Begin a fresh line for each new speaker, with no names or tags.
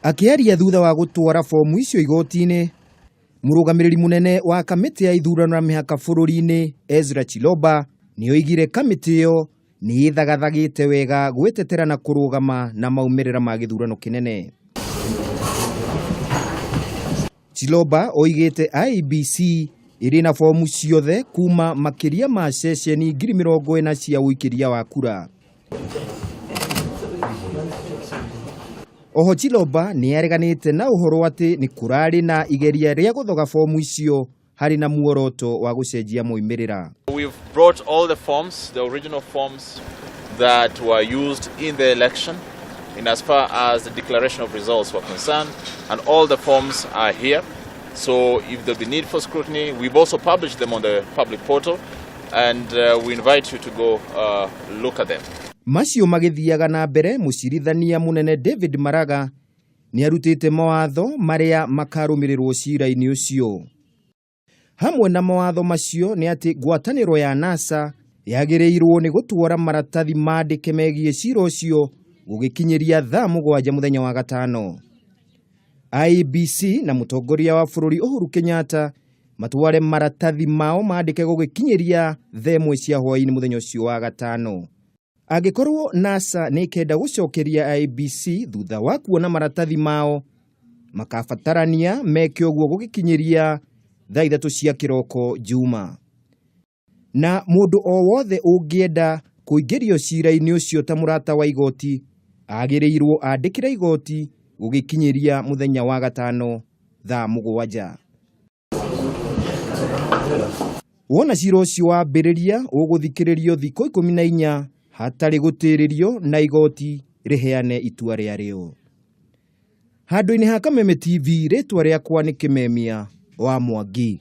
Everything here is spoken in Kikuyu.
Akĩaria thutha wa gũtwara fomu icio igoti-inĩ, mũrũgamĩrĩri mũnene wa kamĩtĩ ya ithurano na mĩhaka bũrũri-inĩ Ezra Chiloba nĩ oigire kamĩtĩ ĩyo nĩ ĩthagathagĩte wega gwĩtetera na kũrũgama na maumĩrĩra ma gĩthurano kĩnene. Chiloba oigĩte IEBC ĩrĩ na fomu ciothe kuma makĩria ma ceceni 40,000 cia ũikĩria wa kura. Oho Chiloba nĩ areganĩte na ũhoro atĩ nĩ kũrarĩ na igeria rĩa gũthoga fomu icio harĩ na muoroto wa gũcenjia moimĩrĩra.
We've brought all the forms, the original forms that were used in the election, in as far as the declaration of results were concerned, and all the forms are here. So if there'll be need for scrutiny, we've also published them on the public portal, and we invite you to go look at them.
Macio magĩthiaga na mbere, mũcirithania mũnene David Maraga nĩ arutĩte mawatho marĩa makarũmĩrĩrwo cira-inĩ ũcio. Hamwe na mawatho macio nĩ atĩ ngwatanĩro ya NASA yagĩrĩirwo nĩ gũtwara maratathi mandĩke megiĩ cira ũcio gũgĩkinyĩria thaa 7 mũthenya wa gatano. IEBC na mũtongoria wa bũrũri Uhuru Kenyatta matware maratathi mao mandĩke gũgĩkinyĩria thaa 1 cia hwaĩ-inĩ mũthenya ũcio wa gatano. Angĩkorwo NASA nĩ ĩkenda gũcokeria IEBC thutha wa kuona maratathi mao, makabatarania meke ũguo gũgĩkinyĩria thaa 3 cia kĩroko Juma. Na mũndũ o wothe ũngĩenda kũingĩrio cira-inĩ ũcio ta mũrata wa igoti agĩrĩirwo andĩkĩre igoti gũgĩkinyĩria mũthenya wa gatano thaa 7. Wona cira ũcio wambĩrĩria ũgũthikĩrĩrio thikũ 14 hatarĩ gũtĩrĩrio na igoti rĩheane itua rĩarĩo. Handũ-inĩ ha Kameme TV, rĩtwa rĩakwa nĩ Kĩmemia wa Mwangi.